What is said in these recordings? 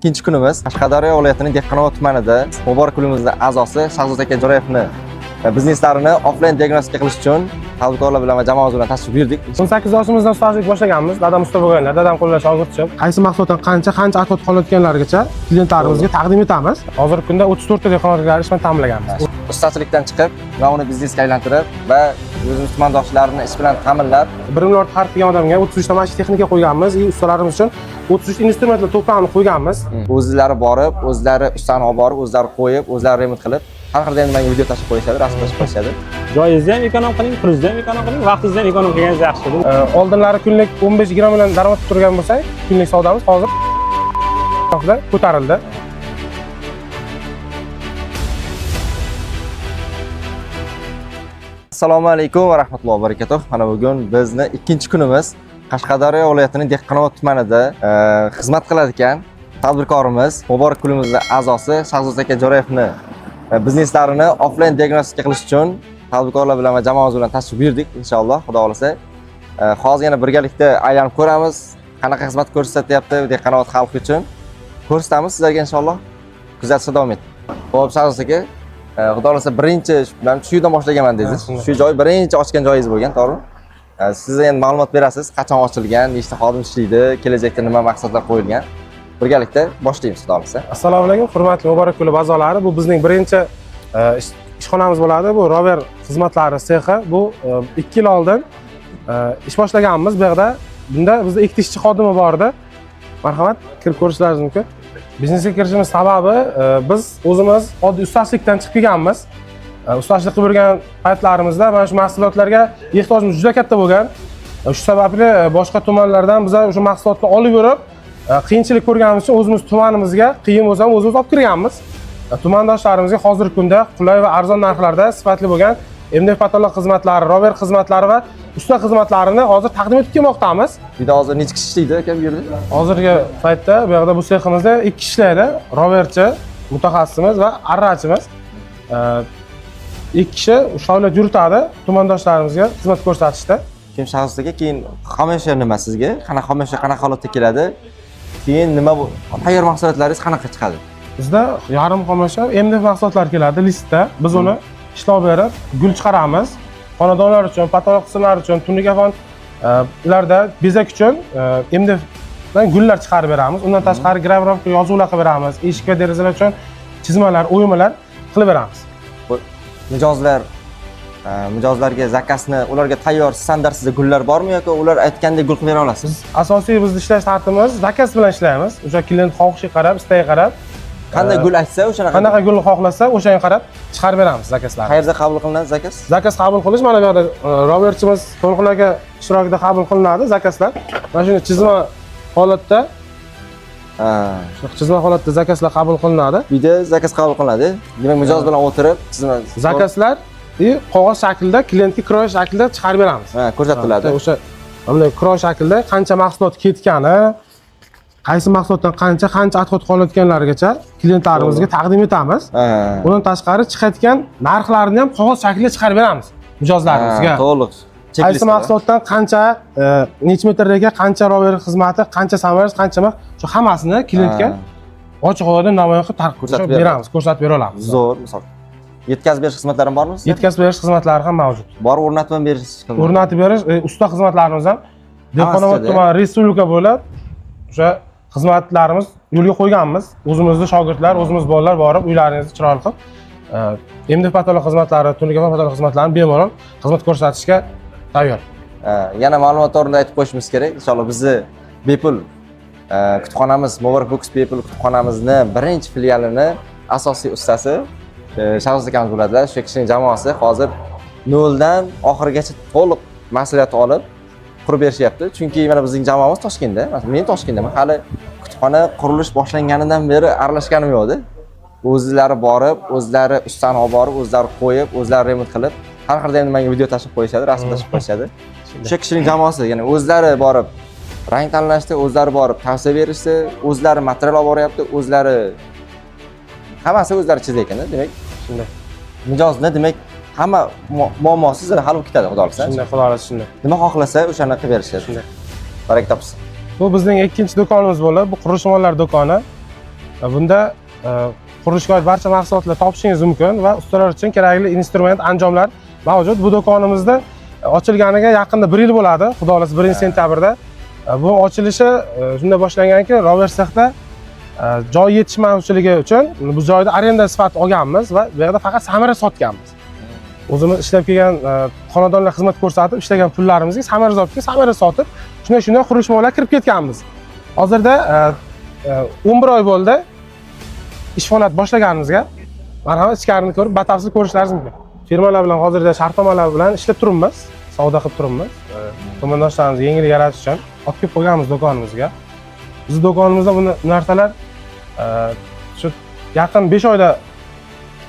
Ikkinchi kunimiz Qashqadaryo viloyatining Dehqonobod tumanida Muborak klubimizning a'zosi Shahzod aka Jo'rayevni bizneslarini offlayn diagnostika qilish uchun tadbirkorlar bilan va jamoamiz bilan tashrif buyurdik. 18 yoshimizdan ustachilik boshlaganmiz. Dadam usta bo'lganlar, dadam qo'lida shogird tushib, qaysi mahsulotdan qancha qancha отход qolayotganlarigacha klientlarimizga taqdim etamiz. Hozirgi kunda 34 ta dehqonlar ish bilan ta'minlaganmiz. Ustachilikdan chiqib va uni biznesga aylantirib va o'zimiz tumandoshlarini ish bilan ta'minlab 1 milliard xarid qilgan odamga 33 ta mana shu texnika qo'yganmiz, и ustalarimiz uchun 33 instrumentlar to'plamini qo'yganmiz. O'zlari borib, o'zlari ustani olib borib, o'zlari qo'yib, o'zlari remont qilib, har xil endi menga video tashlab qo'yishadi, rasm tashlab qo'yishadi. Joyingizni ham ekonom qiling, pulingizni ham ekonom qiling, vaqtingizni ham ekonom qilganingiz yaxshi. Oldinlari kunlik 15-20 million daromad qilib turgan bo'lsak, kunlik savdomiz hozir ko'tarildi. Assalomu alaykum va rahmatullohi va barakatuh. Mana bugun bizni ikkinchi kunimiz Qashqadaryo viloyatining Dehqonobod tumanida xizmat qiladigan tadbirkorimiz Muborak klubimizning a'zosi Shahzod aka Jo'rayevni bizneslarini offlayn diagnostika qilish uchun tadbirkorlar bilan va jamoamiz bilan tashrif buyurdik inshaalloh, xudo xohlasa. Hozir yana birgalikda aylanib ko'ramiz, qanaqa xizmat ko'rsatyapti Dehqonobod xalqi uchun. Ko'rsatamiz sizlarga inshaalloh. Kuzatishda davom eting. Xo'p, Shahzod aka, xudo xohlasa birinchi bilan shu yerdan boshlaganman dedingiz. Ha, shunday. Shu joy birinchi ochgan joyingiz bo'lgan, to'g'rimi? Siz endi ma'lumot berasiz, qachon ochilgan, nechta xodim ishlaydi, kelajakda nima maqsadlar qo'yilgan. Birgalikda boshlaymiz, xudo xohlasa. Assalomu alaykum, hurmatli Muborak klubi a'zolari. Bu bizning birinchi ishxonamiz bo'ladi. Bu rover xizmatlari sexi. Bu 2 yil oldin ish boshlaganmiz bu yerda. Bunda bizda ikkita ishchi xodimi bor edi. Marhamat, kirib ko'rishlaringiz mumkin. Biznesga kirishimiz sababi biz o'zimiz oddiy ustachilikdan chiqib kelganmiz. Ustachilik qilib yurgan paytlarimizda mana shu mahsulotlarga ehtiyojimiz juda katta bo'lgan. Shu sababli boshqa tumanlardan biz o'sha mahsulotni olib yurib, qiyinchilik ko'rganimiz uchun o'zimiz tumanimizga qiyin bo'lsa ham o'zimiz olib kirganmiz. Tumandoshlarimizga hozirgi kunda qulay va arzon narxlarda sifatli bo'lgan MDF patolog xizmatlari, rover xizmatlari va usta xizmatlarini hozir taqdim etib kelmoqdamiz. Bu yerda hozir necha kishi ishlaydi aka bu yerda? Hozirgi paytda bu yoqda bu seximizda ikki kishi ishlaydi. Roverchi mutaxassisimiz va arrachimiz. Ikki kishi faoliyat yuritadi tumandoshlarimizga xizmat ko'rsatishda. Kim Shahzod aka, keyin xomashyo nima sizga? Qanaqa xomashyo qanaqa holatda keladi? Keyin nima bu tayyor mahsulotlaringiz qanaqa chiqadi? Bizda yarim xomashyo MDF mahsulotlar keladi listda. Biz uni ishlov berib, gul chiqaramiz. Xonadonlar uchun, patolog qismlar uchun, tunnukafon ularda bezak uchun MDF dan gullar chiqarib beramiz. Undan tashqari gravirovka yozuvlar qilib beramiz. Eshik va derazalar uchun chizmalar, o'ymalar qilib beramiz. Mijozlar mijozlarga zakazni ularga tayyor standartsizda gullar bormi yoki ular aytgandek gul qilib bera olasizmi? Asosiy bizni ishlash tartibimiz zakaz bilan ishlaymiz. O'sha klient xohishiga qarab, istagiga qarab, Qanday gul aytsa o'shanaqa. Qanaqa gul xohlasa, o'shanga qarab chiqarib beramiz zakazlarni. Qayerda qabul qilinadi zakaz? Zakaz qabul qilish mana bu yerda roverchimiz To'lqin aka ishtirokida qabul qilinadi zakazlar. Mana shuni chizma holatda, Ha. shunaqa chizma holatda zakazlar qabul qilinadi. Uyda zakaz qabul qilinadi. Demak, mijoz bilan o'tirib chizma Zakazlar и qog'oz shaklida klientga kiroya shaklida chiqarib beramiz. Ha, ko'rsatiladi. O'sha bunday kiroya shaklida qancha mahsulot ketgani, qaysi mahsulotdan qancha qancha отход qolayotganlarigacha klientlarimizga taqdim etamiz. Ha. Undan tashqari chiqayotgan narxlarini ham qog'oz shaklida chiqarib beramiz mijozlarimizga. Ha, to'liq. Qaysi Checklist mahsulotdan qancha, necha metrga qancha rover xizmati, qancha samarasi, qancha shu hammasini klientga ochiq oydin namoyon qilib Ko'rsatib ko'rsatib beramiz, ko'rsatib bera olamiz. Zo'r, misol. Yetkazib berish xizmatlari bormi sizda? Yetkazib berish xizmatlari ham mavjud. Borib o'rnatib ham berish xizmati. O'rnatib berish, usta xizmatlarimiz ham Dehqonobod Hammasida. tumani respublika bo'ylab o'sha xizmatlarimiz yo'lga qo'yganmiz. O'zimizni shogirdlar, o'zimiz bolalar borib uylaringizni chiroyli qilib, MDF patolog xizmatlari, tunnukafon patolog xizmatlarini bemalol xizmat ko'rsatishga tayyor. Yana ma'lumot o'rnida aytib qo'yishimiz kerak. Inshaalloh bizni bepul kutubxonamiz, Muborak Books bepul kutubxonamizni birinchi filialini asosiy ustasi Shahzod akamiz bo'ladilar. Shu kishining jamoasi hozir noldan oxirigacha to'liq mas'uliyat olib qurib berishyapti. Chunki mana bizning jamoamiz Toshkentda. Masalan, men Toshkentdaman. Hali kutubxona qurilish boshlanganidan beri aralashganim yo'q edi. O'zlari borib, o'zlari ustani olib borib, o'zlari qo'yib, o'zlari remont qilib, har xil endi menga video tashlab qo'yishadi, rasm tashlab qo'yishadi. O'sha kishining jamoasi, ya'ni o'zlari borib rang tanlashdi, o'zlari borib tavsiya berishdi, o'zlari material olib boryapti, o'zlari hammasi o'zlari chizar ekanda, demak, Shunday. mijozni demak hamma muammosi hal bo'lib ketadi, xudo xohlasa. Shunday, xudo xohlasa shunday. Nima xohlasa o'shani qilib berishadi. Shunday. Baraka topsin. Bu bizning ikkinchi do'konimiz bo'lib, bu qurilish mollari do'koni. Bunda qurilishga oid barcha mahsulotlar topishingiz mumkin va ustalar uchun kerakli instrument, anjomlar mavjud. Bu do'konimizda ochilganiga yaqinda 1 yil bo'ladi. Xudo xohlasa 1 sentyabrda. Bu ochilishi shunda boshlanganki, Rover sexda joy yetishmovchiligi uchun bu joyda arenda sifatida olganmiz va bu yerda faqat samira sotganmiz. O'zimiz ishlab kelgan, xonadonlar xizmat ko'rsatib ishlagan pullarimizga samira olib kelib, samira sotib, shunday shunday qurilish mollariga kirib ketganmiz. Hozirda 11 oy bo'ldi ish faoliyat boshlaganimizga. Marhamat, ichkarini ko'rib, batafsil ko'rishlaringiz mumkin. Firmalar bilan hozirda shartnomalar bilan ishlab turibmiz, savdo qilib turibmiz. Tumandoshlarimizga yengillik yaratish uchun olib kelib qo'yganmiz do'konimizga. Bizni do'konimizda buni narsalar shu yaqin 5 oyda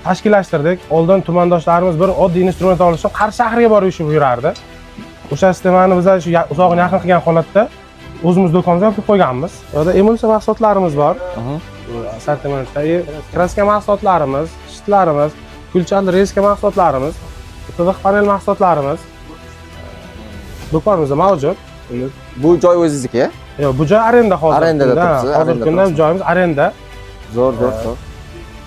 tashkillashtirdik. Oldin tumandoshlarimiz bir oddiy instrument olish uchun Qarshi shahriga borib yurardi. O'sha sistemani biz shu uzog'ini yaqin qilgan holatda o'zimiz do'konimizga olib kelib qo'yganmiz. Bu yerda emulsiya mahsulotlarimiz bor. Assortimentda kraska mahsulotlarimiz, shitlarimiz, kulchali rezka mahsulotlarimiz, PVC panel mahsulotlarimiz do'konimizda mavjud. Bu joy o'zingizniki? Yo'q, bu joy arenda hozir. Arendada turibsiz, Hozirgi arendada kunda turibsiz. joyimiz arenda. Zo'r, zo'r, zo'r.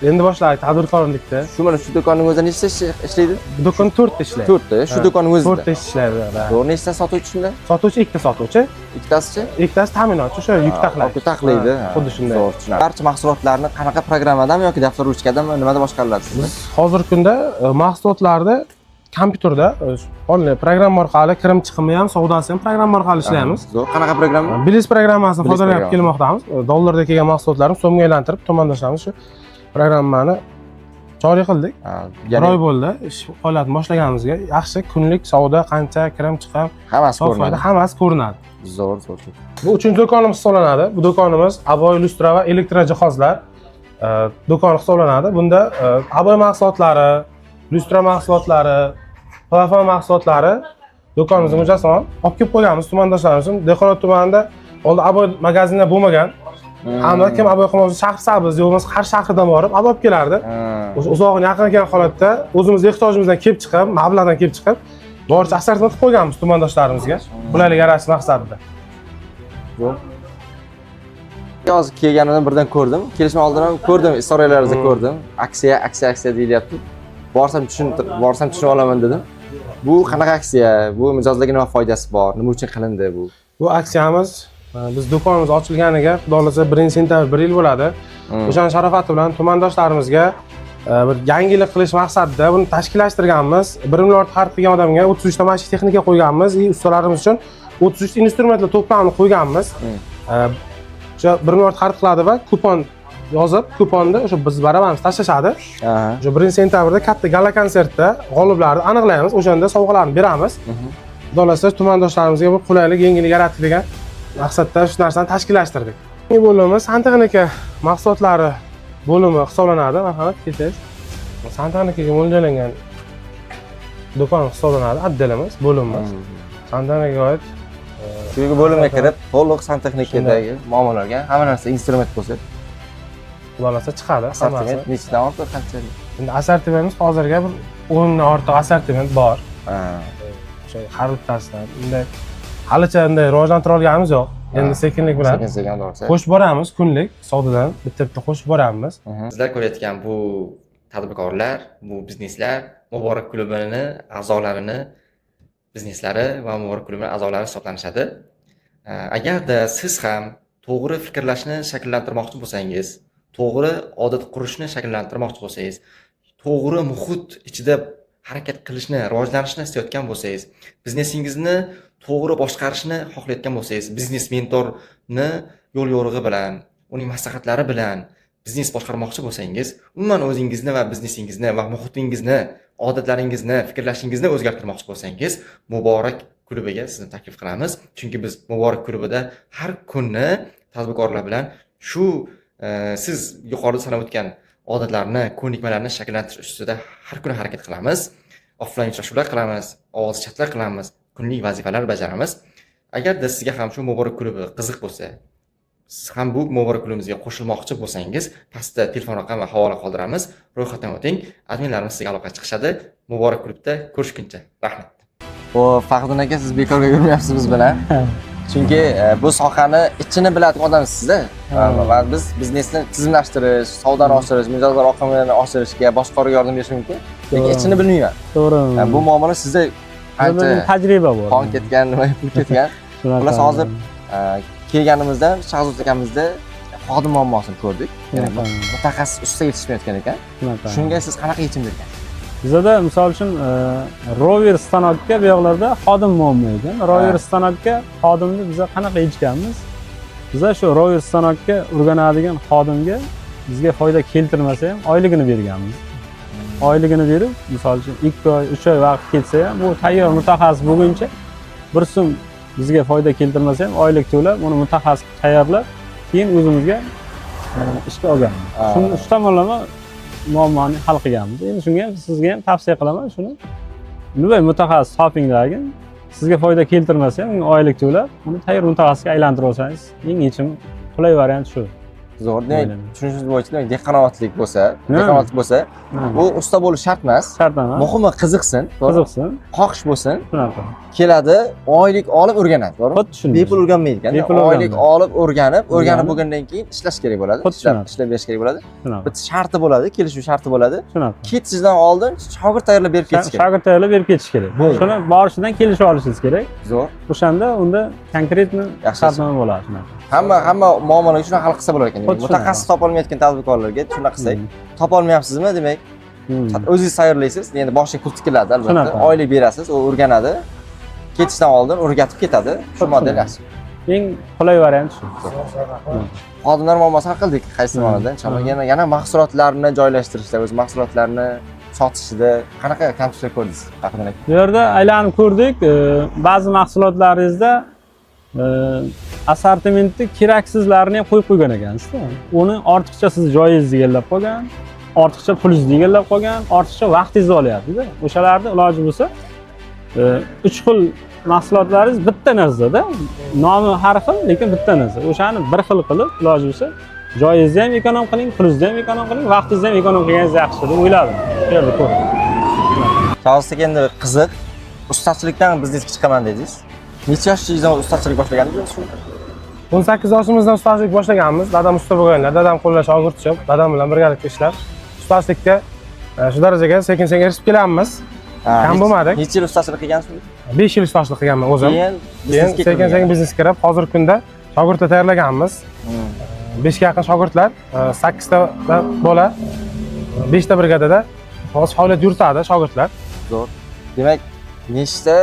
Endi boshladik tadbirkorlikda. Shu mana shu do'konning o'zida nechta ishlaydi? Bu do'kon 4 ta ishlaydi. To'rtta, shu Ha, do'konning o'zida. 4 ta ish ishlaydi. Ha. Zo'r, nechta sotuvchi shunda? Sotuvchi ikkita sotuvchi, Ikkitasichi? Ikkitasi ta'minotchi, o'sha yuk taxlaydi. Olib taxlaydi. Ha, xuddi shunday. Zo'r, tushunarli. Barcha mahsulotlarni qanaqa programmadami yoki daftar ruchkadami, nimada boshqariladi sizda? Biz hozirgi kunda mahsulotlarni kompyuterda, onlayn programma orqali kirim chiqimi ham, savdosi ham programma orqali ishlaymiz. Zo'r. Qanaqa programma? Bilis programmasini Bilis foydalanib programmasi. kelmoqdamiz. Dollarda kelgan mahsulotlarni so'mga aylantirib, tumandoshlarimiz shu programmani joriy qildik. Ha, Bir oy ya'ni bo'ldi ish faoliyatini boshlaganimizga. Yaxshi, kunlik savdo qancha, kirim chiqim, hammasi hisob foyda ko'rinadi. hammasi ko'rinadi. Zo'r, zo'r. Zo'r. Bu uchinchi do'konimiz hisoblanadi. Bu do'konimiz обои, lyustra va elektrojihozlar do'koni hisoblanadi. Bunda обои mahsulotlari, lyustra mahsulotlari, plafon mahsulotlari do'konimizda mujassam olib kelib qo'yganmiz tumandoshlarimiz uchun. Dehqonobod tumanida oldin обои magazinlar bo'lmagan. Hamma kim обои qilmoqchi, Shahrisabz yo bo'lmasa Qarshi shahridan borib обои olib kelardi. O'sha uzog'ini yaqin kelgan holatda o'zimiz ehtiyojimizdan kelib chiqib, mablag'dan kelib chiqib, boricha assortiment qilib qo'yganmiz tumandoshlarimizga qulaylik yaratish maqsadida. Zo'r. Hozir kelganimdan birdan ko'rdim. Kelishdan oldin ham ko'rdim, istoriyalaringizni ko'rdim. Aksiya, aksiya, aksiya deyilyapti. Borsam tushunib olaman dedim. Bu qanaqa aksiya? Bu mijozlarga nima foydasi bor? Nima uchun qilindi bu? Bu aksiyamiz biz do'konimiz ochilganiga, xudo xohlasa, 1 sentyabr 1 yil bo'ladi. O'shani sharofati bilan tumandoshlarimizga bir yangilik qilish maqsadida buni tashkillashtirganmiz. 1 milliard xarid qilgan odamga 33 ta mashina texnika qo'yganmiz и ustalarimiz uchun 33 instrumentlar to'plamini qo'yganmiz. O'sha 1 milliard xarid qiladi va kupon yozib, kuponni o'sha biz baravarimiz tashlashadi. O'sha 1 sentyabrda katta gala konsertda g'oliblarni aniqlaymiz, o'shanda sovg'alarni beramiz. Xudo xohlasa, tumandoshlarimizga bir qulaylik, yengillik yaratdik degan maqsadda shu narsani tashkillashtirdik. Keyingi bo'limi santexnika mahsulotlari bo'limi hisoblanadi. Marhamat, kelsangiz. Santexnikaga mo'ljallangan do'kon hisoblanadi, отдел imiz, bo'limimiz. Santexnikaga oid Shu bo'limga kirib, to'liq santexnikadagi muammolarga hamma narsa instrument bo'lsa, xudo xohlasa chiqadi hammasi. Assortiment nechidan ortiq, qancha? Endi assortimentimiz hozirga bir 10 dan ortiq assortiment bor. O'sha har bittasidan unday halicha unday rivojlantira olganimiz yo'q. Endi sekinlik bilan Sekin sekin borsa. qo'shib boramiz, kunlik savdodan bitta bitta qo'shib boramiz. Sizlar ko'rayotgan bu tadbirkorlar, bu bizneslar Muborak klubini a'zolarini bizneslari va Muborak klubini a'zolari hisoblanishadi. Agarda siz ham to'g'ri fikrlashni shakllantirmoqchi bo'lsangiz, to'g'ri odat qurishni shakllantirmoqchi bo'lsangiz, to'g'ri muhit ichida harakat qilishni, rivojlanishni istayotgan bo'lsangiz, biznesingizni to'g'ri boshqarishni xohlayotgan bo'lsangiz, biznes mentorni yo'l yo'rig'i bilan, uning maslahatlari bilan biznes boshqarmoqchi bo'lsangiz, umuman o'zingizni va biznesingizni va muhitingizni, odatlaringizni, fikrlashingizni o'zgartirmoqchi bo'lsangiz, Muborak klubiga sizni taklif qilamiz. Chunki biz Muborak klubida har kuni tadbirkorlar bilan shu siz yuqorida sanab o'tgan odatlarni, ko'nikmalarni shakllantirish ustida har kuni harakat qilamiz. Offlayn uchrashuvlar qilamiz, ovozli chatlar qilamiz, kunlik vazifalar bajaramiz. Agarda sizga ham shu Muborak klubi qiziq bo'lsa, siz ham bu Muborak klubimizga qo'shilmoqchi bo'lsangiz, pastda telefon raqam va havola qoldiramiz. Ro'yxatdan o'ting. Adminlarimiz sizga aloqaga chiqishadi. Muborak klubda ko'rishguncha. Rahmat. Xo'p, Faxriddin aka, siz bekorga yurmayapsiz biz bilan. Chunki bu sohani ichini biladigan odamsizda. Ha. Va biz biznesni tizimlashtirish, savdoni oshirish, mijozlar oqimini oshirishga, boshqaruvga yordam berish mumkin. Lekin ichini bilmayman. To'g'ri. Bu muammolar sizda Qancha qancha tajriba bor. qon ketgan, nima pul ketgan. Shunaqa. Xullas, hozir kelganimizda Shahzod akamizda xodim muammosini ko'rdik. Ya'ni Shunaqa. mutaxassis usta yetishmayotgan ekan. Shunaqa. Shunga siz qanaqa yechim bergansiz? Bizada misol uchun rover stanokka bu yoqlarda xodim muammo ekan. Rover stanokka xodimni biza qanaqa yechganmiz? Biza shu rover stanokka o'rganadigan xodimga bizga foyda keltirmasa ham oyligini berganmiz. Oyligini berib, misol uchun 2 oy, 3 oy vaqt ketsa ham bu tayyor mutaxassis bo'lguncha bir so'm bizga foyda keltirmasa ham oylik to'lab, uni mutaxassis qilib tayyorlab, keyin o'zimizga ishga olganmiz. Shuni shu tomonlama muammoni hal qilganmiz. Endi shunga ham sizga ham tavsiya qilaman shuni. Nima mutaxassis topingdagin, sizga foyda keltirmasa ham unga oylik to'lab, uni tayyor mutaxassisga aylantirib olsangiz, eng yechim, qulay variant shu. Zo'r. Demak, O'ylayman. tushunishimiz bo'yicha, demak, dehqonobodlik bo'lsa, dehqonobodlik bo'lsa, bu usta bo'lish shart emas. Shart emas. Muhimi qiziqsin, to'g'rimi? Qiziqsin. Xohish bo'lsin, Shunaqa. keladi, oylik olib o'rganadi, to'g'rimi? Xuddi shunday. Bepul o'rganmaydi ekan. Bepul Oylik o'rganmaydi. olib o'rganib, o'rganib O'rganib. bo'lgandan keyin ishlash kerak bo'ladi. Xuddi Ishlab, shunaqa. ishlab berish kerak bo'ladi. Shunaqa. Bitta sharti bo'ladi, kelishuv sharti bo'ladi. Shunaqa. Ketishdan oldin shogird tayyorlab berib ketish kerak. Shogird tayyorlab berib ketish kerak. Bo'ldi. Shuni borishidan kelishib olishingiz kerak. Zo'r. O'shanda unda конкретно Yaxshi. shartnoma bo'ladi shunaqa. Hamma muammolarga shunaqa hal qilsa bo'lar ekan. Demak, Xuddi shunaqa. mutaxassis topolmayotgan tadbirkorlarga shunaqa qilsak, topolmayapsizmi, demak, o'zingiz tayyorlaysiz. Endi boshiga pul tikiladi albatta. Shunaqa. Oylik berasiz, u o'rganadi. Ketishdan oldin o'rgatib ketadi. Shu Xuddi model shunaqa. yaxshi. Eng qulay variant shu. Xodimlar muammosini hal qildik qaysi ma'noda? Inshaalloh yana mahsulotlarni joylashtirishda, o'z mahsulotlarni sotishida qanaqa kamchiliklar ko'rdingiz? Haqida Bu yerda aylanib ko'rdik, ba'zi mahsulotlaringizda assortimentni keraksizlarini ham qo'yib qo'ygan ekansizda. Uni ortiqcha siz joyingizni egallab qolgan, ortiqcha pulingizni egallab qolgan, ortiqcha vaqtingizni olyapti-da. O'shalarni iloji bo'lsa, uch xil mahsulotlaringiz bitta narsada, nomi har xil, lekin bitta narsa. O'shani bir xil qilib, iloji bo'lsa, joyingizni ham эконом qiling, pulingizni ham эконом qiling, vaqtingizni ham эконом qilganingiz yaxshi deb o'yladim. Shu yerda ko'rdim. Shahzod aka, endi qiziq, ustachilikdan biznesga chiqaman dedingiz. Necha yoshingizdan ustachilik boshlagandingiz? 18 yoshimizdan ustachilik boshlaganmiz. Dadam usta bo'lganlar, dadam qo'lida shogird tushib, dadam bilan birgalikda ishlab, ustachilikka shu darajaga sekin-sekin erishib kelyapmiz. Kam bo'lmadik. Necha yil ustachilik qilgansiz? 5 yil ustachilik qilganman o'zim. Keyin Keyin biznesga sekin-sekin kirgan. biznesga kirib, hozirgi kunda shogirdlar tayyorlaganmiz. 5 ga yaqin shogirdlar, 8 ta bola, 5 ta brigadada hozir faoliyat yuritadi shogirdlar. Zo'r. Demak, nechta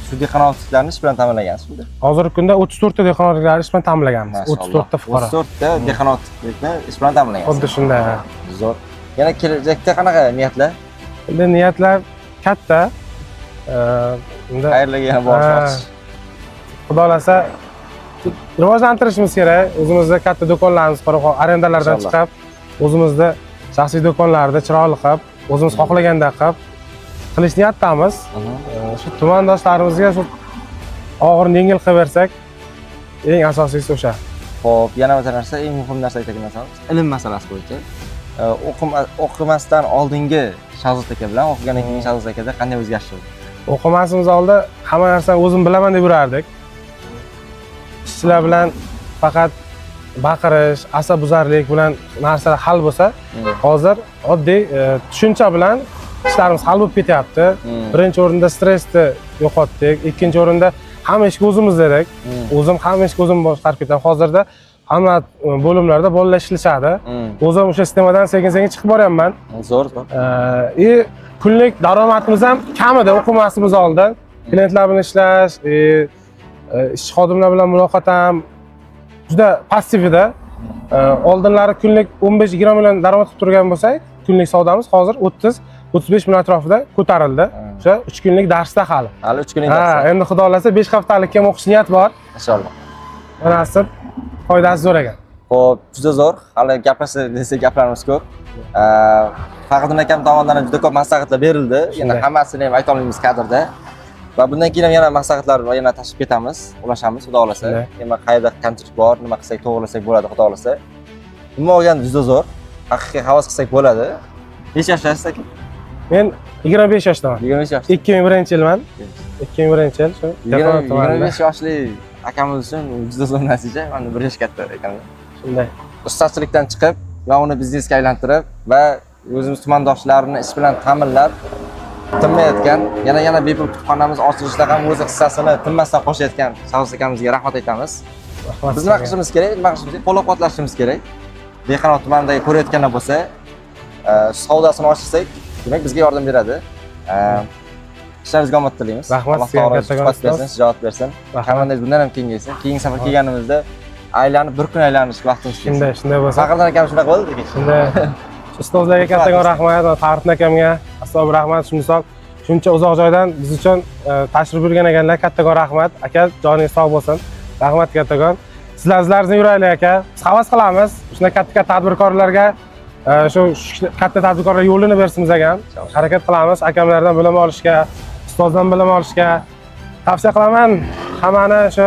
shu dehqonobodliklarni ish bilan ta'minlagansiz unda? Hozirgi kunda 34 ta dehqonobodliklarni ish bilan ta'minlaganmiz. Mashalloh. 34 ta fuqaro. 34 ta dehqonobodlikni ish bilan ta'minlagansiz. Xuddi shunday. Zo'r. Yana kelajakda qanaqa niyatlar? Endi niyatlar katta. Endi Qayerlarga yana borish Ha. Xudo xohlasa rivojlantirishimiz kerak. O'zimizda katta do'konlarimiz qurib, arendalardan Inshaalloh. chiqib, o'zimizda shaxsiy do'konlarni chiroyli qilib, o'zimiz xohlaganda qilib qilish niyatdamiz. Shu tumandoshlarimizga shu og'irini yengil qilib bersak, eng asosiysi o'sha. Xo'p, yana bitta narsa, eng muhim narsa aytadigan narsamiz ilm masalasi bo'yicha. O'qimasdan oldingi Shahzod aka bilan o'qigandan keyingi Shahzod akada qanday o'zgarish bo'ldi? O'qimasimiz oldin hamma narsani o'zim bilaman deb yurardik. Ishchilar bilan faqat baqirish, asabbuzarlik bilan narsalar hal bo'lsa, hozir oddiy tushuncha bilan ishlarimiz hal bo'lib ketyapti. Birinchi o'rinda stressni yo'qotdik, ikkinchi o'rinda hamma ishga o'zimiz dedik. O'zim hamma ishga o'zim boshqarib ketaman. Hozirda hamma bo'limlarda bolalar ishlashadi. O'zim o'sha sistemadan sekin-sekin chiqib boryapman. Zo'r, zo'r. И kunlik daromadimiz ham kam edi o'qimasimiz oldin. Klientlar bilan ishlash, ishchi xodimlar bilan muloqot ham juda passiv edi. Oldinlari kunlik 15-20 million daromad qilib turgan bo'lsak, kunlik savdomiz hozir 30-35 million atrofida ko'tarildi. O'sha 3 kunlik darsda hali. Hali 3 kunlik Ha, dars. endi xudo xohlasa 5 haftalikka ham o'qish niyat bor. Inshaalloh. Nasib foydasi zo'r ekan. Xo'p, juda zo'r. Hali gaplashsa desak gaplarimiz ko'p. Faxriddin akam tomonidan ham juda ko'p maslahatlar berildi. Endi Shunday. hammasini ham ayta olmaymiz kadrda. Va bundan keyin ham yana maslahatlar va yana tashib ketamiz, ulashamiz, xudo xohlasa. Shunday. Nima qayerda kamchilik bor, nima qilsak to'g'rilasak bo'ladi, xudo xohlasa. Umuman olganda juda zo'r. Haqiqiy havas qilsak bo'ladi. Necha yoshdasiz aka? Men 25 yoshdaman. 25 yoshda. 2001-yilman. 2001-yil shu Dehqonobod tumanida. 25 yoshli Akamiz uchun juda zo'r natija. Mana 1 yosh katta ekanlar. Shunday. Ustachilikdan chiqib va uni biznesga aylantirib va o'zimiz tumandoshlarini ish bilan ta'minlab tinmayotgan, yana bepul kutubxonamiz ochilishida ham o'z hissasini tinmasdan qo'shayotgan Shahzoda akamizga rahmat aytamiz. Rahmat. Biz nima qilishimiz kerak? Nima qilishimiz kerak? Qo'llab-quvvatlashimiz kerak. Bexano tumanidagi ko'rayotganlar bo'lsa, savdosini oshirsak, demak bizga yordam beradi. Ishlaringizga omad tilaymiz. Rahmat Alloh sizga taolo kattakon quvvat bersin, ustoz. shijoat bersin. Rahmat. Komandangiz bundan ham kengaysin. Keyingi safar kelganimizda aylanib bir kun aylanishga vaqtimiz kelsin. Shunday, shunday bo'lsa. Faxriddin akam shunaqa bo'ldi lekin. Shunday. Ustozlarga kattakon rahmat, Faxriddin akamga astob rahmat. Shu misol shuncha uzoq joydan biz uchun tashrif buyurgan ekanlar, kattakon rahmat. Aka, joningiz sog' bo'lsin. Rahmat kattakon. Sizlar izlaringizni yuraylik aka. Biz havas qilamiz. Shunday katta katta tadbirkorlarga shu katta tadbirkorlar yo'lini bersin bizga ham. Harakat qilamiz akamlardan bilim olishga, ustozdan bilim olishga. Tavsiya qilaman hammani shu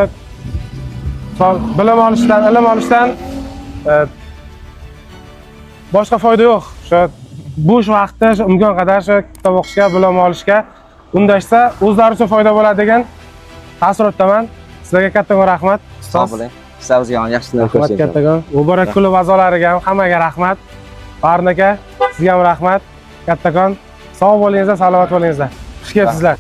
bilim olishdan, ilm olishdan boshqa foyda yo'q. Shu bo'sh vaqtda shu imkon qadar shu kitob o'qishga, bilim olishga undashsa o'zlari uchun foyda bo'ladi degan taassurotdaman. Sizlarga kattakon rahmat. Sog' bo'ling. Ishlaringizga ham yaxshi Rahmat kattakon. Muborak klub a'zolariga ham hammaga rahmat. Barin aka, sizga ham rahmat. Kattakon. Sog' bo'lingizlar, salomat bo'lingizlar. Xush kelibsizlar.